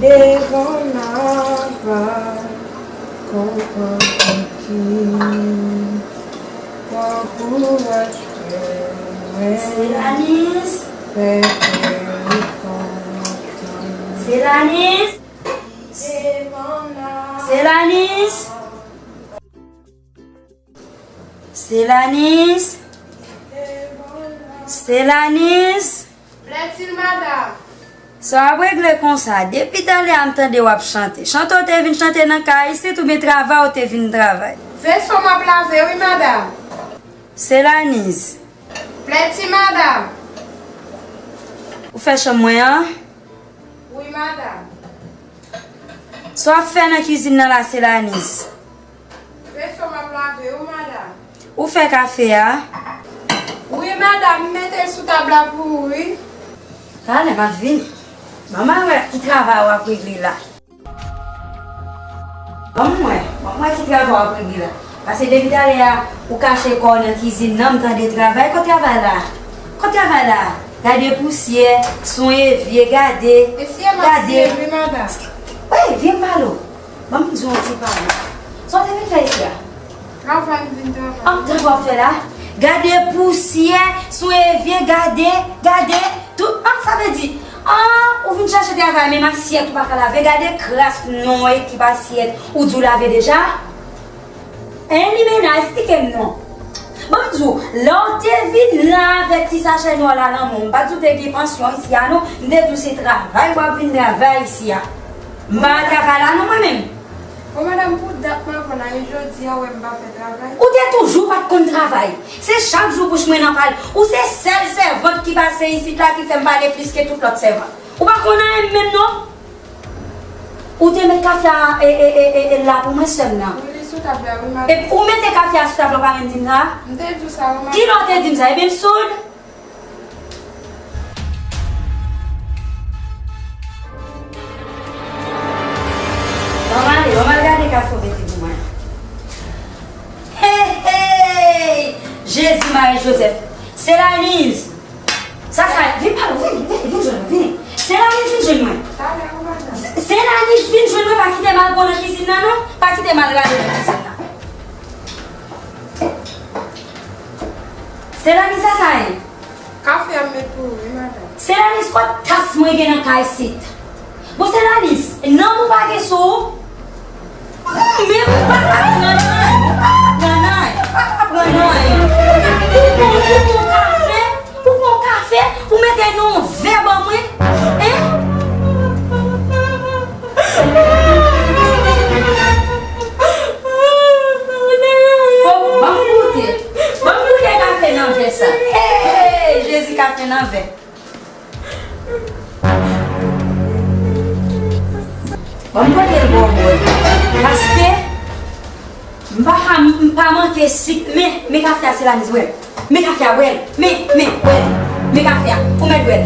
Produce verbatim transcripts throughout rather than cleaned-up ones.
Devan laval, kontan konki, pran kouraj, frè mwen. Selanis. Fè kè ou kontan. Selanis. Devan laval. Selanis. Selanis. Selanis. Plètil, madanm. Sa w ap regle konsa? Depi talè a m tande w ap chante. Chante w te vin chante nan kay isit oubyen travay w te vin travay? Veso m ap lave, wi, madanm. Selanis. Plètil, madanm. Ou fè chanm mwen an? Wi, madanm. Sa w ap fè nan kizin nan la, Selanis? Veso m ap lave, wi, madanm. Ou fè kafe a? Wi, madanm, m mete l sou tab la pou ou, wi. Talè m ap vini. Ban m al wè ki travay w ap regle la. Ban m wè, ban m wè ki travay w ap regle la. Paske depi talè a, ou kache kò w nan kizin nan, m tande travay. Kot travay la? Kot travay la? Gade pousyè, sou evye, gade. Esye m ap esye, wi, madanm. Wi, vye m pale w. Ban m di w yon ti pawòl. Sa w te vin fè isi a? Travay m vin travay. An, travay w ap fè la? Gade pousyè sou evye, gade, gade. Tout, an, sa vle di, an, ou vin chache travay, menm asyèt ou pa ka lave. Gade kras non ekip asyèt ou di w lave deja. Hein, Limena, esplike m non. Ban m di w, lè w te vin la avèk ti sachè nwa la nan men w, m pa t di w te gen pansyon isi a non. M te di w se travay w ap vin travay isi a. M pa travay la non mwen menm. Bon, madanm, pou dat m ap vann la, e jodi a w wè m pa fè travay? Ou te toujou pa t konn travay. Se chak jou bouch mwen nan pale. Ou se sèl sèvant ki pase isit la ki fè m pale plis ke tout lòt sèvant. Ou pa konn anyen menm non. Ou te met kafe a e, e, e, e, e la pou mwen, sè m nan. Wi, li sou tab la, wi, madanm. Epi ou mete kafe a sou tab la, ou pa menm di m sa? M te di w sa, wi, madanm. Kilè w te di m sa? Ebyen, m soud. Ban m ale, ban m al gade kafe w mete pou mwen. Hey, hey! Jezi, Mari Jozèf. Selanis! Sa, sa, vin pale, vini, vini, vin jwenn mwen, vini. Selanis, vin jwenn mwen. Selanis, vin jwenn mwen, pa kite m al bon nan kizin nan, non. Pa kite m al rale nan kizin nan. Selanis, sa, sa ye? Kafe a m met pou ou, wi, madanm. Selanis, kot tas mwen gen nan kay isit? Bon, Selanis, nanm ou pa gen sou ou? Men ou pa ka pran nan, ou pa ka pran nan, ou pa ka pran nan. Ou pran, ou pran kafe, ou pran kafe, ou mete nan yon vè ban mwen. Hein? Bon, ban m goute. Ban m goute kafe nan vè sa. Hey, Jezi, kafe nan vè. Ban m pote l ba w bwè. Paske m pa ka, m pa manke sik, men, men kafe a, Selanis, bwè l. Men kafe a, bwè l. Men, men, bwè l. Men kafe a, ou mèt bwè l.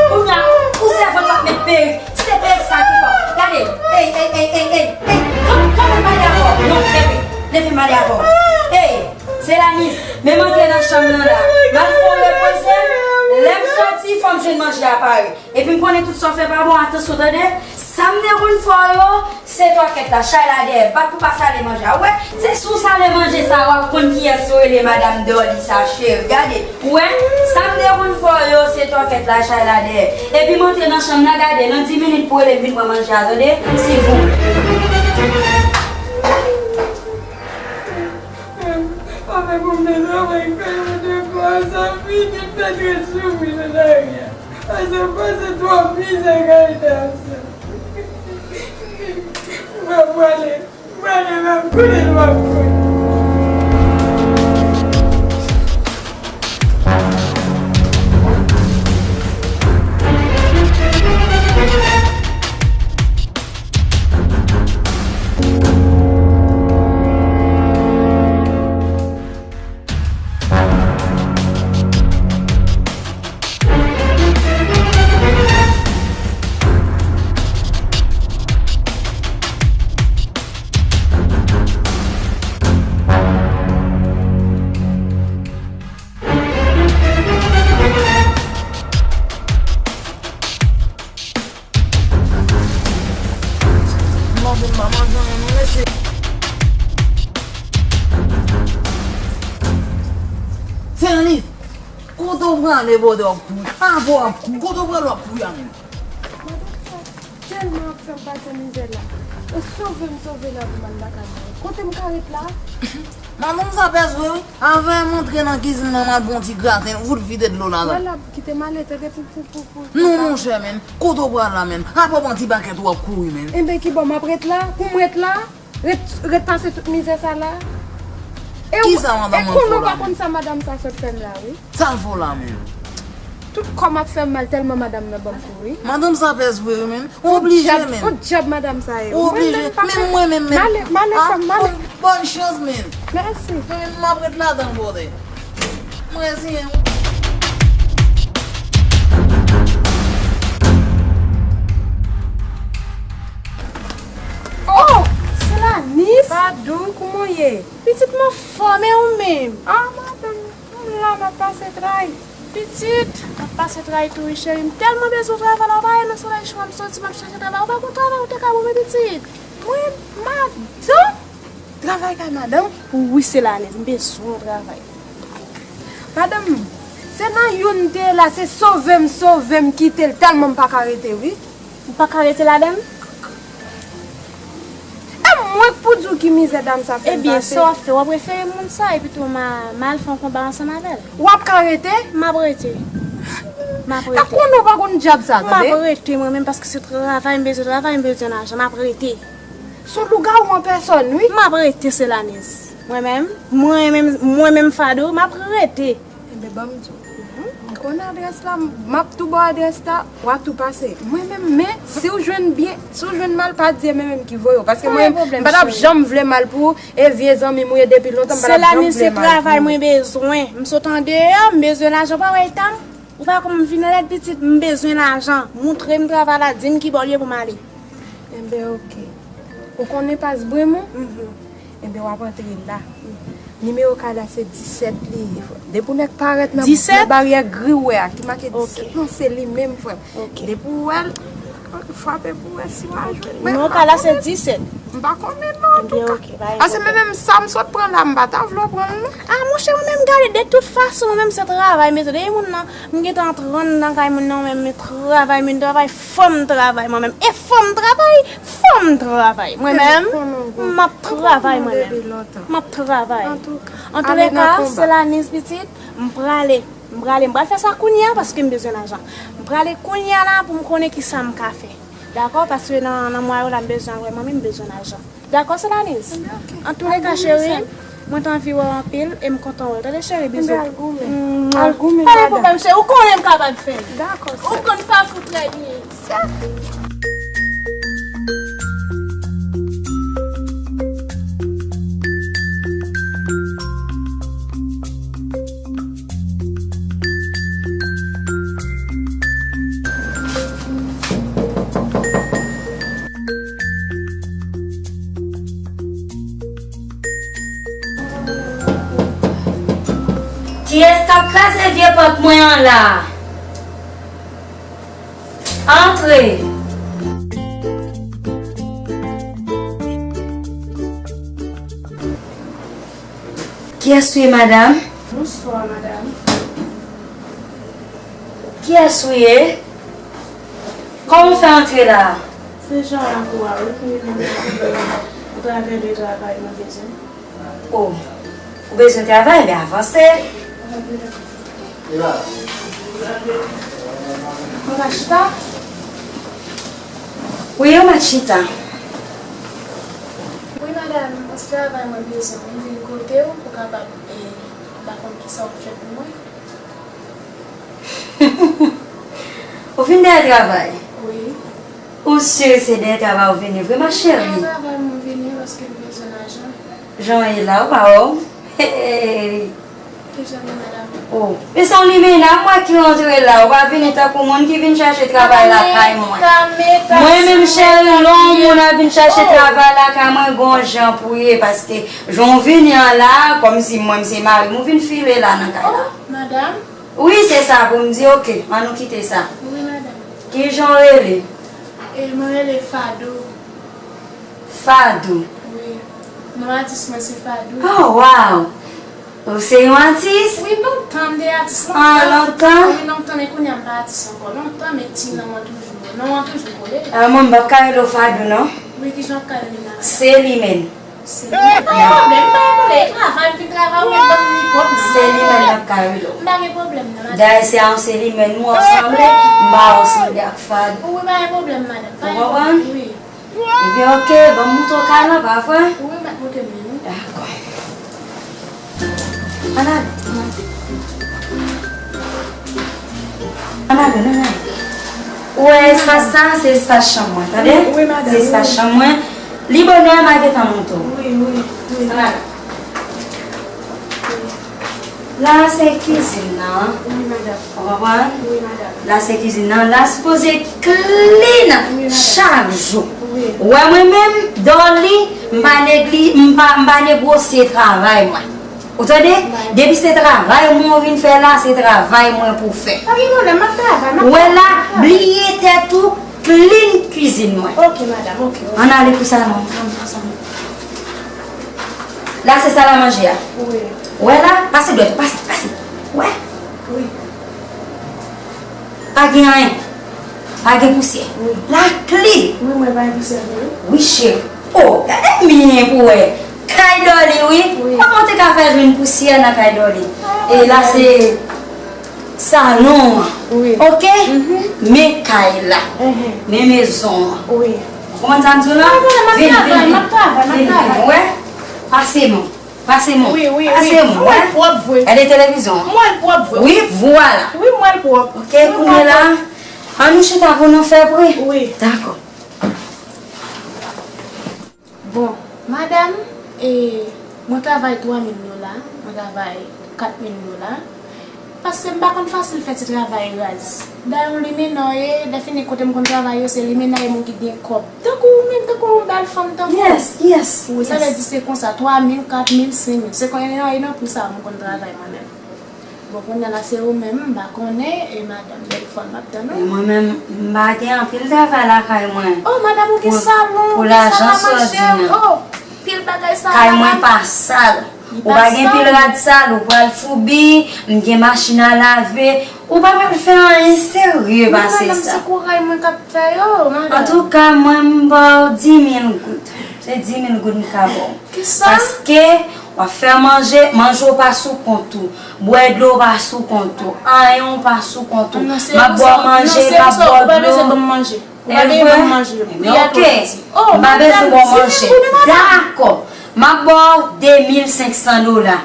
Kounye a, ou sèvant k ap met perik. Se perik sa ki fè w. Gade, ey, ey, ey, ey, ey, ey. Kanpe, kanpe, m pale avè w. Non, leve, leve, m pale avè w. Ey, Selanis, men m antre nan chanm nan la. M al fè w repoze m. Lè m soti, fò m jwenn manje a pare. Epi m konnen tout sa w fè pa bon, atansyon tande. Sa m te konn fè w yo, se twakèt la, chay la dèyè, bat pou pa sale manje a. Ou wè, se si w sale manje sa, w ap konn kiyès yo rele madanm Dòli sa, cheri. Gade, ou wè, sa m te konn fè w yo, se twakèt la, chay la dèyè. Epi m antre nan chanm nan, gade, nan dis minit pou rele m vin pran manje a, tande, silvouplè. Avèk yon mèt travay k fè yon de fwa, sa fini, m fè trèt sou mwen nan lari a. Pase, pase twòp mizè kay tas. M ap prale, m prale, m ap konnen, m ap konnen. Ale bòdè w ap kouri. Apa w ap kouri. Kote w pral w ap kouri a menm? Madanm sa tèlman ap fè m pase mizè la. E sove m sove la pou m al lakay mwen. Kote m ka ret la? Madanm sa pès vre wi. Avè m antre nan kizin nan m al pran ti graten, fout vide dlo ladan. Wè la, kite m ale, tande pou, pou, pou, pou, pou. Non, monchè, menm. Kote w pral la, menm? Apa w pran ti bakèt ou ap kouri, menm? Enben, kibò m ap ret la? Pou m ret la? Ret, ret pase tout mizè sa la? E w, kisa madanm e konnen w pa konn sa madanm sa sot fè m la, wi. Sa l fè w la, menm? Tout kò m ap fè m mal tèlman madanm nan ban m kouri. Madanm sa pès vre, wi, menm. Ou oblije, menm. Yon dyab madanm sa ye. Ou oblije. Menm mwen, menm, menm. Male, male, fanm, male. Bòn, bòn chans, menm. Mèsi. Mwen menm, m ap ret ladan l, bòdè. Mwen reziyen wi. Oh! Selanis? Fadou, kouman w ye? Pitit m anfòm, e ou menm? Ah, madanm, m la, m ap pase tray. Pitit, m ap pase tray tou wi, cheri. M tèlman bezwen travay la, ou pa wè nan solèy cho a m soti, m ap chache travay. Ou pa konn travay ou te ka ban mwen, pitit? Mwen, madanm? Travay kay madanm? Wi, Selanis, m bezwen yon travay. Madanm, se nan youn m te ye la, se sove m, sove m kite l, tèlman m pa ka rete, wi. Ou pa ka rete ladan l? E mwen k pou di w ki mizè dam sa fè m pase. Ebyen, sa w ap fè, w ap refere moun sa, epi tou, m a, m al fè yon konba ansanm avè l. W ap ka rete? M ap rete. M ap rete. E konnen w pa konn dyab sa, tande? M ap rete, mwen menm, paske se travay, m bezwen travay, m bezwen lajan, m ap rete. Se yon lougawou an pèsòn, wi. M ap rete, Selanis. Mwen menm, mwen menm, mwen menm Fado, m ap rete. Enben, ban m di w. M konn adrès la, m ap tou ba w adrès la, w a tou pase. Mwen menm, men, si w jwenn byen, si w jwenn mal, pa di e mwen menm ki voye w. Paske mwen menm, m pa t ap janm vle mal pou ou, e vye zanmi m ou ye depi lontan, m pa t ap janm vle mal pou ou. Selanis, se travay mwen bezwen. M sot andeyò, m bezwen lajan, pa wè eta m? Ou pa konn m vin lèd pitit, m bezwen lajan. Moutre m travay la, di m ki bò l ye pou m ale. Enben, oke. Ou konnen pas Bremon? Mhm. Enben, w ap antre la. Nimewo kay la se disèt li ye, frè m. Depi w nèk parèt nan, nan baryè gri ou wè a, ki make disèt lan, se li menm, frè m. Depi w wè l, frape pou w wè si w a jwenn. Nimewo kay la se disèt. M pa konnen non, antouka. Paske mwen menm sa m sot pran la, m pa ta vle w pran l non. Ah, monchè, mwen menm gade, de tout fason, mwen menm se travay, mezanmi, e moun nan, m gentan antre anndan kay moun nan, mwen menm, men travay, men travay, fò m travay, mwen menm. E fò m travay, fò m travay. Mwen menm, m ap travay, mwen menm. M ap travay. Antouleka, Selanis pitit, m prale. M prale, m pral fè sa kounye a paske m bezwen lajan. M prale kounye a la pou m konnen kisa m ka fè. Dakò? Paske nan, nan mwa yo la, m bezwen wè manmi, m bezwen lajan. Dakò, Selanis? Antouleka, cheri, mwen t anvi wè w anpil e m kontan wè w. Tande, cheri, bizou. Al goumen. Al goumen, madanm. Pa gen pwoblèm, cheri. Ou konnen m kapab fè l. Dakò, sè. Ou konn Fafou trè byen. Sè. Kiyès k ap kraze vye pòt mwen an la? Antre! Kiyès ou ye, madanm? Bonswa, madanm. Kiyès ou ye? Kòman w fè antre la a? Se jan lakou a, wi, pou vin nan atravè de travay mwen bezwen. O, ou bezwen travay, men avanse. Mwen ka chita? Wi, ou mèt chita. Wi, madanm, se travay mwen bezwen. Mwen vin kote w pou kapab, e, m pa konn kisa w ap fè pou mwen. Ou vin dèyè travay? Wi. Ou si se dèyè travay ou vini vre, ma chérie? Dèyè travay mwen vini paske m bezwen lajan. Jan w ye la, ou pa wè w? Hey! Ki jan m ye, madanm? Oh, men se yon limena m wè ki rantre la. Ou pa vini tankou moun ki vin chache travay lakay mwen. Mwen menm, cheri, lè yon moun ap vin chache travay lakay mwen, gon jan pou ye, paske jan w vini an la, kòmsi mwen, m se mari m, ou vin file la nan kay la. Oh, madanm. Wi, se sa pou m di, oke, ann nou kite sa. Wi, madanm. Ki jan w rele? E, mwen rele Fado. Fado? Wi. Non atis mwen se Fado. Oh, wow! Ou se yon atis? Wi, lontan m te atis, ah, lontan. Lontan? Wi, lontan, men kounye a m pa atis ankò. Lontan, men ti non an toujou, non an toujou kole. Ah, mwen, m p ap ka rele w Fadou, non. Wi, kijan w ap ka rele m la? Selimèn. Selimèn, pa gen pwoblèm, pa gen pwoblèm. E travay, m fin travay, ou menm ban m ni pwoblèm. Selimèn n ap ka rele w. M pa gen pwoblèm, non, madanm. Dayè, se a yon Selimèn nou sanble, m ba w sanble ak Fadou. Wi, pa gen pwoblèm, madanm. Ou konprann? Wi. Ebyen, oke, ban m montre w kay la, pa vre? Wi, mèt montre m li, wi. Dakò. Ann ale, ann ale. Ann ale, ann ale. Ou wè espas sa, se espas chanm mwen, tande? Wi, wi, madanm, wi. Se espas chanm mwen. Li bonè, m a gentan montre w. Wi, wi, wi. Ann ale. La se kizin nan. Wi, madanm. Ou konprann? Wi, madanm. La se kizin nan. La sipoze clean, wi, madanm, chak jou. Wi. Ou wè mwen menm, Dolly, m pa negli-, m pa, m pa negosye travay mwen. Ou tande? Wi. Depi se travay mwen ou vin fè la, se travay mwen pou fè. Pa gen pwoblèm, m ap travay, m ap travay. Ou wè la, bliye tèt ou, clean kizin mwen. Oke, madanm, oke, oke. Ann ale pou salon. Ann pou salon. La se sal a manje a. Wi. Ou wè la? Pase dwèt ou, pase, pase. Ou wè? Wi. Pa gen anyen. Pa gen pousyè. Wi. La clean. Wi, mwen pa gen pousyè vre, wi. Wi, cheri. Oh, gade byen pou wè. Kay Dolly, wi. Wi. Kòman w te ka fè jwenn pousyè nan kay Dolly? Ah, e la se salon an. Wi. Oke? Mhm. Men kay la. Mhm. Men mezon an. Wi. Ou konprann sa m di w la? Wi, madanm, m ap travay, m ap travay, m ap travay. Vin, vin, vin, vin, wè. Pase m. Pase m. Wi, wi, wi. Pase m, wè. M wè l pwòp vre. Gade televizyon an. M wè l pwòp vre. Wi, vwala. Wi, m wè l pwòp. Oke, kounye la, ann nou chita pou nou fè pri. Wi. Dakò. Bon, madanm, e, mwen travay twa mil dola, mwen travay kat mil dola. Paske m pa konn fasil fè ti travay raz. Dayè, yon limena w ye, lè fini kote m konn travay yo, se limena yo, mwen ki gen kòb. Tankou ou menm, tankou yon bèl fanm, tankou. Yes, yes, yes. Wi, sa vle di se konsa, twa mil, kat mil, senk mil. Se konn, e nan, e nan pri sa a mwen konn travay mwen menm. Bon, kounye a la, se ou menm, m pa konnen, e madanm, telefòn m ap tann ou. E mwen menm, m pa gen anpil travay lakay mwen. Oh, madanm, ou gen salon, ou gen sal a manje, oh, pil bagay sal a madanm. Kay mwen pa sal. Ou pa gen pil rad sal, ou pral foubi, m gen machin a lave, ou pa pral fè anyen serye pase sa. Madanm, se kouray mwen k ap fè yo, madanm. Antouka, mwen, m ba w di mil goud. Se di mil goud m ka ba w. Kisa? Paske w ap fè manje, manje w pa sou kont ou, bwè dlo w pa sou kont ou, anyen w pa sou kont ou. M ap ba w manje, m ap ba w dlo. Ou pa bezwen ban m manje. Ou pa bezwen ban m manje. Pri a twò piti. Oh, madanm, di mil goud, madanm. Dakò. M ap ba w de mil senk san dola.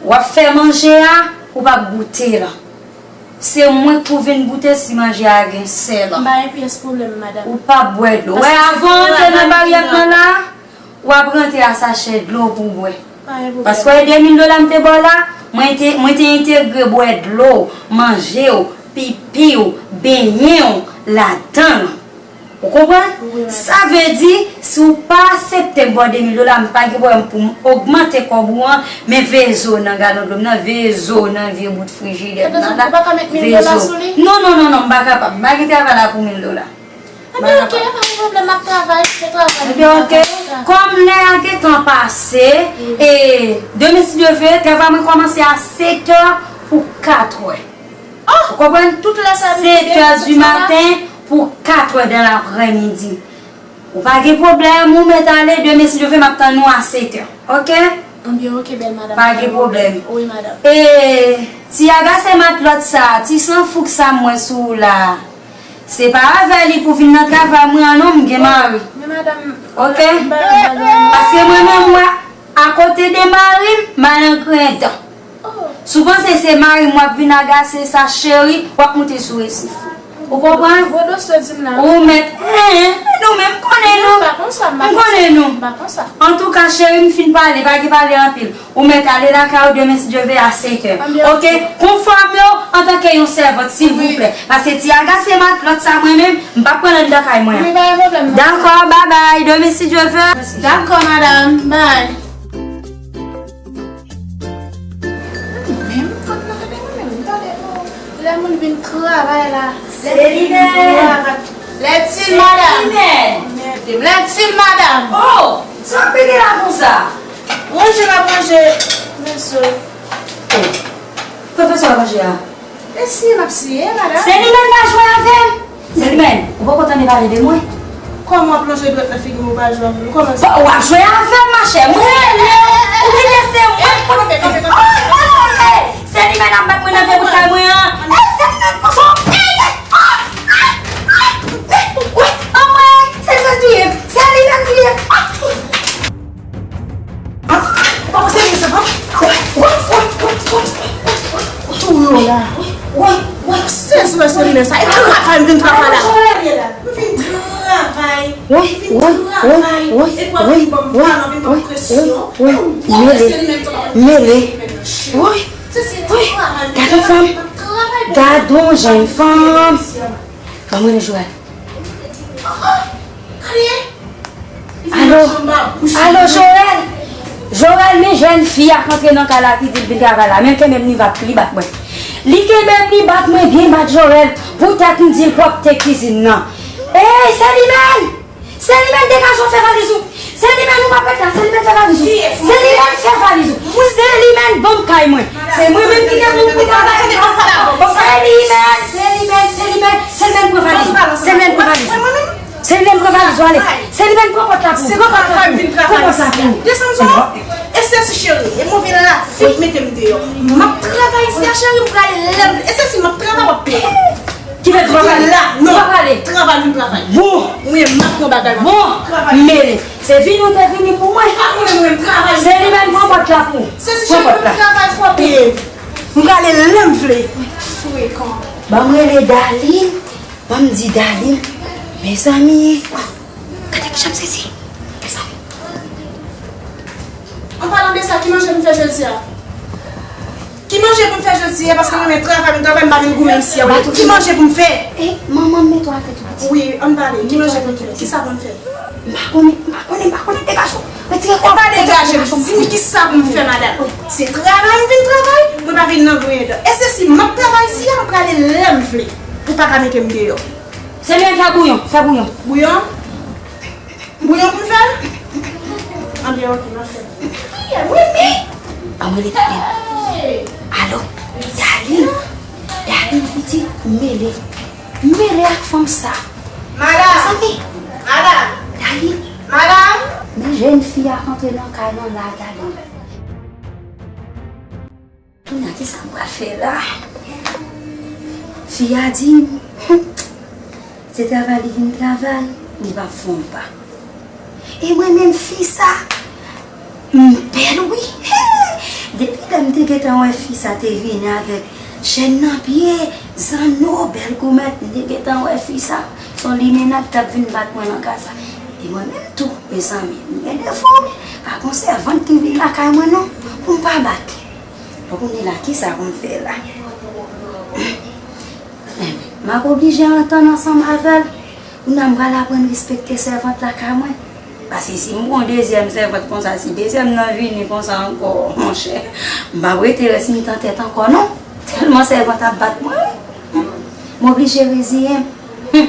W ap fè manje a, ou p ap goute l. Se mwen k pou vin goute si manje a gen sèl. M pa gen pyès pwoblèm, madanm. Ou p ap bwè dlo. Wè, avan w antre nan baryè m nan la, w ap rantre a sachè dlo pou w bwè. Pa gen pwoblèm. Paske w wè de mil dola m te ba w la, mwen te, mwen te entegre bwè dlo w, manje w, pipi w, benyen w ladan l. Ou konprann? Wi, madanm. Sa vle di, si w pa aksepte m ba w de mil dola, m pa gen pwoblèm pou m ogmante kòb ou an, men veye zo w nan galon dlo m nan, veye zo w nan vye bout frijidè m nan la. Ou pa ka met mil dola sou li? Non, non, non, non, m pa kapab. M pa gen travay la pou mil dola. Ebyen, oke, pa gen pwoblèm, m ap travay, m ap travay. Ebyen, oke. Kòm lè a gentan pase, e, demen, si Dye vle, travay mwen kòmanse a sèt è pou kat è. Oh! Ou konprann? Tout lè sa, sèt è di maten pou kat è dan laprèmidi. Ou pa gen pwoblèm, ou mèt ale, demen, si Dye vle, m ap tann ou a sèt è. Oke? Ebyen, oke, bèl madanm. Pa gen pwoblèm. Wi, madanm. E, ti agase matlòt sa, ti san fouk sa m wè sou ou la, se pa avè li pou vin nan travay mwen an non, m gen mari. Men madanm, oke? M pa, m pa gen anyen. Paske mwen menm, mwen, akote de mari m, m al an grenn tan. Oh. Si w panse se mari m w ap vin agase sa, cheri, w ap moute sou resif. Ou konprann? Gwo dosye w di m la. Ou mèt, en, en, nou menm, m konnen nou. M pa konsa, m pa konsa. M konnen nou. M pa konsa. Antouka, cheri, m fin pale, pa gen pale anpil. Ou mèt ale lakay ou demen, si Dye vle, a sèt è. Oke? Konfòme w antanke yon sèvant, silvouplè. Paske ti agase matlòt sa, mwen menm, m p ap pran l anndan kay mwen an. Wi, pa gen pwoblèm, non. Dakò, babay. Demen, si Dye vle. Dakò, madanm. Bay. Menm kot nan tande mwen menm, tande pou lè moun vin travay la. Lè moun vin travay. Lètil madanm. Mède m, lètil madanm. Oh, sa k pete la konsa? Ranje m ap ranje, mesye. Pwofesè w ap manje a? E siye m ap siye, madanm. Selimèn pa jwe avè m! Selimèn, ou poko tande pale de mwen? Kòman w ap lonje dwèt nan figi m, ou pa jwe avè m? Kòman sa? W ap jwe avè m, machè. Mwen rele w, ou genlè se mwen k pou... Kanpe, kanpe, kanpe, kanpe. Selimèn ap bat mwen nan vye bout kay mwen an. Ey, Selimèn, kòman w... Ey, ey, oh, ah, ah, wi, anmwey, Selimèn touye m. Selimèn touye m. Ah. Ou pa konn serye sa, pa? Woy, woy, woy, woy, woy, woy, woy. Touye w la. Woy, woy. Sezi wè Selimèn sa. E travay m vin travay la. M vin travay. Woy, woy, woy, woy, woy, woy, woy, woy. Mele, mele. Woy, woy. Gade yon fanm. Gade yon jèn fanm. Ban mwen rele Joël. Alo, alo, Joël. Joël, men jèn fi a k antre nan kay la ki di l vin travay la. Men l kenbe m, li bat, li bat mwen. Li kenbe m, li bat mwen byen bat, Joël. Poutèt m di l pwòpte kizin nan. Ey, Selimèn! Selimèn, degaje w, fè valiz ou. Selimèn, ou p ap ret la. Selimèn, fè valiz ou. Selimèn, fè valiz ou. Selimèn, ban m kay mwen. Se mwen menm ki gen pou m pou travay. Selimèn, Selimèn, Selimèn, Selimèn, pran valiz ou. Selimèn, pran valiz ou. Selimèn, pran valiz ou, ale. Selimèn, pran pòt la pou ou. Pran pòt la pou ou. Pran pòt la pou ou. Desann sou mwen. Estesi cheri, e move lavi k mete m deyò. M ap travay isi a, cheri, m prale lè m vle. Estesi, m ap travay, w ap peye. Ki fè travay? La, non. Travay, vin travay. Bon. Wi, m ap pran bagay mwen. Bon. Travay. Mele. Se vini ou te vini pou mwen. Pa konnen mwen, m travay. Selimèn, pran pòt la pou ou. Estesi cheri, m travay, fò peye. M prale lè m vle. Frekan. Ban m rele Darline. Ban m di Darline. Mezanmi. Gade ki jan m sezi. Mezanmi. An palan de sa, ki manje pou m fè jodi a? Ki manje pou m fè jodi a? Paske mwen menm travay, mwen travay, m pa vin goumen isi a. Ki manje pou m fè? E, manman m mete w atè tou piti. Wi, ann pale. Ki manje pou m fè? Kisa pou m fè? M pa konnen, m pa konnen, m pa konnen. Degaje w. Retire kò w. Pa degaje m. Di m kisa pou m fè, madanm. Se travay m vin travay, mwen pa vin nan griyen dan. Estesi, m ap travay isi a, m prale lè m vle. Ou pa ka mete m deyò. Selimèn, fè bouyon, fè bouyon. Bouyon? Bouyon pou m fè? Anben, oke, m ap fè. Wi, wi. Ann rele Darline. Alo, Darline. Darline, pitit, mele. Mele ak fanm sa. Madanm. Mezanmi. Madanm. Darline. Madanm. Men jèn fi a k antre nan kay lan la, Darline. Kounye a, kisa m pral fè la? Fi a di m, se travay li vin travay, li p ap fè yon pa. E mwen menm, fi sa, m bèl, wi. Depi lè m te gentan wè fi sa te vini avèk chèn nan pye, zanno, bèl goumèt, m te gentan wè fi sa, se yon limena k t ap vin bat mwen nan kay sa. E mwen menm tou, mezanmi, m gen defo, wi. Pa gon sèvant ki vin lakay mwen, non, pou m pa bat li. Bon, kounye la, kisa pou m fè la? M ap oblije antann ansanm avè l. Kounye a, m pral aprann respekte sèvant lakay mwen. Paske si m pran dezyèm sèvant konsa, si dezyèm nan vini konsa ankò, monchè, m p ap rete rès mitan tèt ankò, non. Tèlman sèvant ap bat mwen, wi. M oblije reziyen m.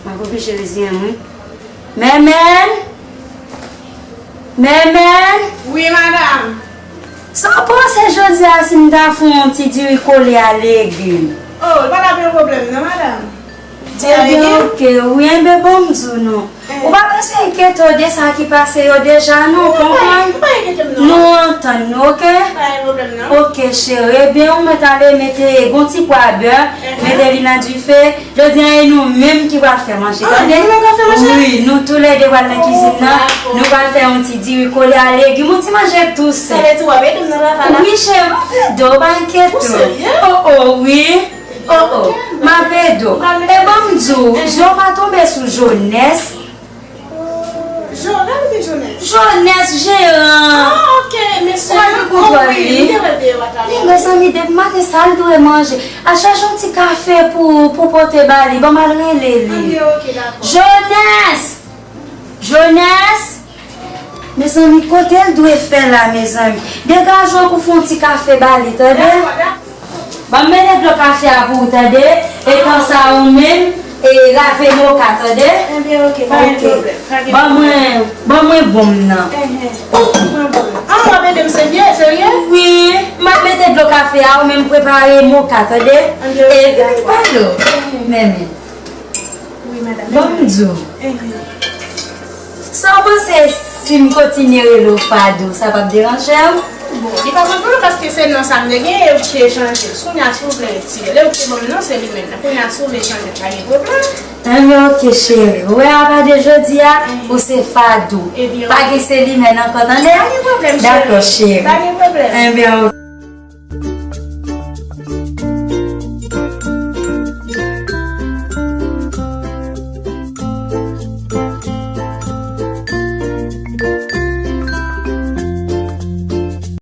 M ap oblije reziyen m, wi. Mèmèn! Mèmèn! Wi, madanm. Sa w panse jodi a si m ta fè yon ti diri kole a legim? Oh, li pa t ap yon pwoblèm, non, madanm. Ebyen, oke, wi, enben, bon, m di w non. Ou pa bezwen enkyete w de sa ki pase yo deja, non, konprann? Nou antann nou, oke? Oke, cheri, ebyen, ou mèt ale mete, gon ti pwa bè, mete li nan dife. Jodi a, e nou menm ki pral fè manje, tande? Wi, nou toulède pral nan kizin nan. Nou pral fè yon ti diri kole a legim, yon ti manje dous. Wi, cheri, m ap ede w, pa enkyete w. Oh, oh, wi. Oh, oh, m ap ede w. E ban m di w, je w pa tonbe sou Jonès. Jorèl oubyen Jonès? Jonès, jeran. Ah, oke, mesye. Ou pa gen kontwòl li. Li, mezanmi, depi maten, sa l dwe manje? Al chèche yon ti kafe pou, pou pote ba li. Ban m al rele li. Anben, oke, dakò. Jonès! Jonès! Mezanmi, kote l dwe fè la, mezanmi? Degaje w pou fè yon ti kafe ba li, tande? Dakò, dakò. Ban m mennen dlo kafe a pou ou, tande? Etan sa ou menm, e lave moka, tande? Enben, oke, pa gen pwoblèm. Ban mwen, ban mwen bon m nan. Enhen. Oke. Pran bon. Ah, w ap ede m serye, serye? Wi, m ap mete dlo kafe a, ou menm prepare moka, tande? Ann, epi m pale w. Men, men. Wi, madanm. Ban m di w. Sa w panse si m kontinye rele w Fadou, sa p ap deranje w? Bon, li pa pran pwoblèm paske se non sa m te gen, e ou te chanje. Kounye a, si w vle retire. Lè ou te ban m non, se li menm nan. Kounye a, si w vle chanje, pa gen pwoblèm. Enben, oke, cheri. Ou wè, apa de jodi a, ou se Fadou. Pa gen se li menm ankò, tande? Pa gen pwoblèm, cheri. Dakò, cheri. Pa gen pwoblèm. Enben, oke.